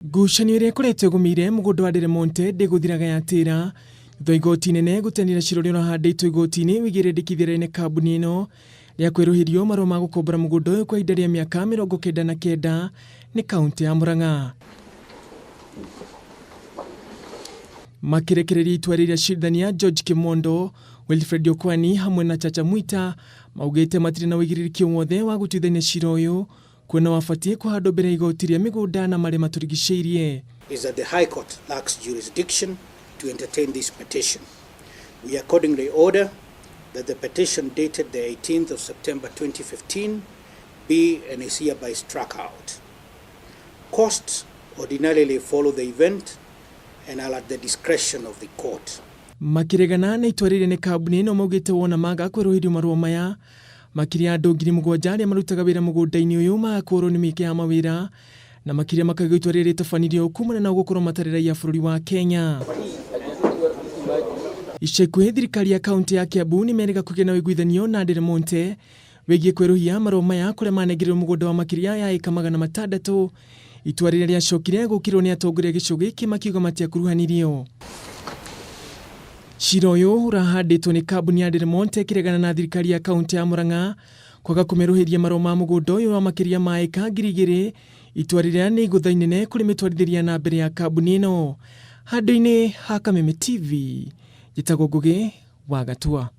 Ngucanio ĩrĩa ĩkoretwo ĩgũmĩire mũgũnda wa Del Monte ndĩgũthiraga yatĩra thutha wa igoti inene gũtenera cira ũrĩa ũrahandĩtwo igoti-inĩ wĩgiĩ rĩendekithia rĩa ene kambuni ĩno rĩa kwerũhĩrio marũa ma gũkombora mũgũnda ũyũ kwa ihinda rĩa mĩaka 99 nĩ kauntĩ ya Murang'a. Makĩrekereria itua rĩrĩa acirithania George Kimondo, Wilfred Okwani hamwe na Chacha Mwita maugĩte matirĩ na ũigĩrĩrĩki o wothe wa gũtuithania cira ũyũ kuona wabatiĩ kũhandwo mbere ya igoti rĩa mĩgũnda na marĩa matũrigicĩirie. Is that the High Court lacks jurisdiction to entertain this petition. We accordingly order that the petition dated the 18th of September 2015 be and is hereby struck out. Costs ordinarily follow the event and are at the discretion of the court. Makĩregana na itua rĩrĩ nĩ kambuni ĩno maugĩte wona maga kwerũhĩrio marũa maya makĩria ya andũ 7,000 arĩa marutaga wĩra mũgũnda-inĩ ũyũ magakũrwo nĩ mĩeke ya mawĩra na makĩria makauga itua rĩrĩ rĩtabanirio kumana na gũkorwo matarĩ raia bũrũri wa Kenya. Ica ikuhĩ thirikari ya kaunti ya Kiambu nĩ merĩga kũgĩa na ũiguithanio na Del Monte wĩgiĩ kwerũhia marũa maya kũrĩa manengerirwo mũgũnda wa makĩria ya ĩka 600 itua rĩrĩa rĩacokire gũkĩrwo nĩ atongoria a gĩcigo gĩkĩ makiuga matiakuruhanirio. Cira ũyũ ũrahandĩtwo nĩ kambuni ya Del Monte ĩkĩregana na thirikari ya kaunti ya Murang'a kwaga kũmerũhĩria marũa ma mũgũnda ũyũ wa makĩria ma ĩka 2,000 itua rĩrĩa nĩ igũtha inene kũrĩ mĩtwarithĩria na mbere ya kambuni ĩno. Handũ-inĩ ha Kameme TV, njĩtagwo Ngũgĩ wa Gatua.